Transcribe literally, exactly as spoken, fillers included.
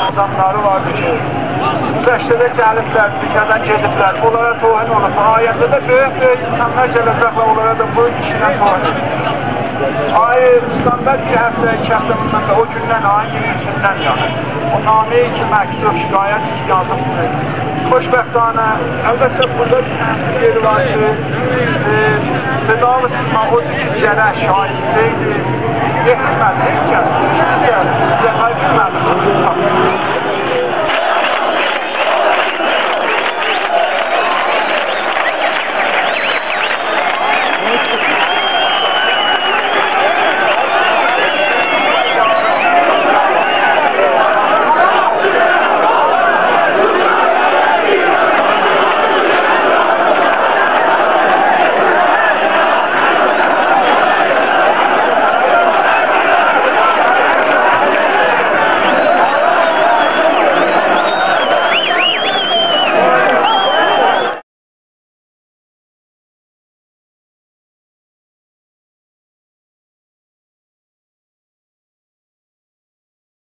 آداملاری واردی کی، گذشته‌ده گلیبلر، بیر کردن گئدیبلر. اونلارا توهین اولوب. آینده‌ده بؤیوک-بؤیوک اینسانلار گله‌جکلر، اونلارا دا بو ایشله توهین ائدیب. آی، ایسلامبر بیر هفته، ایکی هفته بوندان دا، او گوندن، آیین ایگیرمی اوچوندن یعنی. او نامه‌ای کی، مکتوب، شکایت کی، یازیب. خوشبختانه، البته، بورادا بیر دنه یئری وار کی، ائ، صدالی توتما، اودور کی، گرک شاهدلیگی ائدیب. گتیرمه‌دی، هئچ کس، هئچ کس، بیزه قایتمادی.